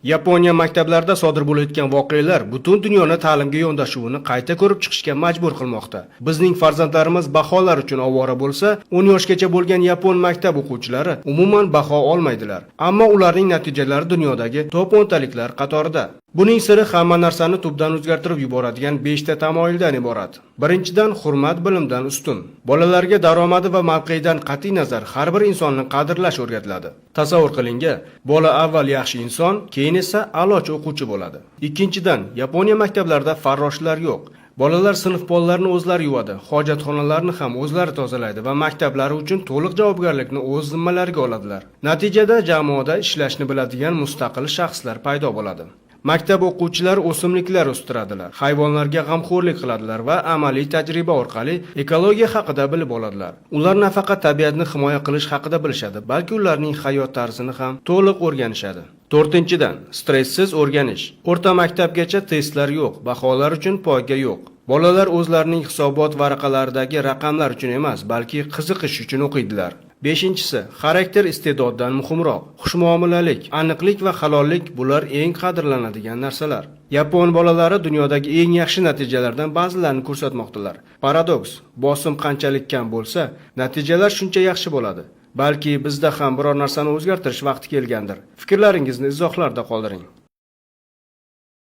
Yaponiya maktablarida sodir bo'layotgan voqealar butun dunyoni ta'limga yondashuvini qayta ko'rib chiqishga majbur qilmoqda. Bizning farzandlarimiz baholar uchun ovora bo'lsa, 10 yoshgacha bo'lgan yapon maktab o'quvchilari umuman baho olmaydilar. Ammo ularning natijalari dunyodagi top 10 taliklar qatorida. Buning siri hamma narsani tubdan o'zgartirib yuboradigan 5 ta tamoyildan iborat. Birinchidan, hurmat bilimdan ustun. Bolalarga daromadi va mavqeidan qat'iy nazar har bir insonni qadrlash o'rgatiladi. Tasavvur qiling-a, bola avval yaxshi inson, keyin esa a'lochi o'quvchi bo'ladi. Ikkinchidan, Yaponiya maktablarida farroshlar yo'q. Bolalar sinf pollarini o'zlari yuvadi, hojatxonalarni ham o'zlari tozalaydi va maktablari uchun to'liq javobgarlikni o'z zimmalariga oladilar. Natijada jamoada ishlashni biladigan mustaqil shaxslar paydo bo'ladi. Maktab o'quvchilari o'simliklar o'stiradilar, hayvonlarga g'amxo'rlik qiladilar va amaliy tajriba orqali ekologiya haqida bilib oladilar. Ular nafaqat tabiatni himoya qilish haqida bilishadi, balki ularning hayot tarzini ham to'liq o'rganishadi. To'rtinchidan, stressiz o'rganish. O'rta maktabgacha testlar yo'q, baholar uchun poyga yo'q. Bolalar o'zlarining hisobot varaqalaridagi raqamlar uchun emas, balki qiziqish uchun o'qiydilar. Beshinchisi, xarakter iste'doddan muhimroq. Xushmuomalalik, aniqlik va halollik bular eng qadrlanadigan narsalar. Yapon bolalari dunyodagi eng yaxshi natijalardan ba'zilarini ko'rsatmoqdalar. Paradoks: bosim qanchalik kam bo'lsa, natijalar shuncha yaxshi bo'ladi. Balki bizda ham biror narsani o'zgartirish vaqti kelgandir. Fikrlaringizni izohlarda qoldiring.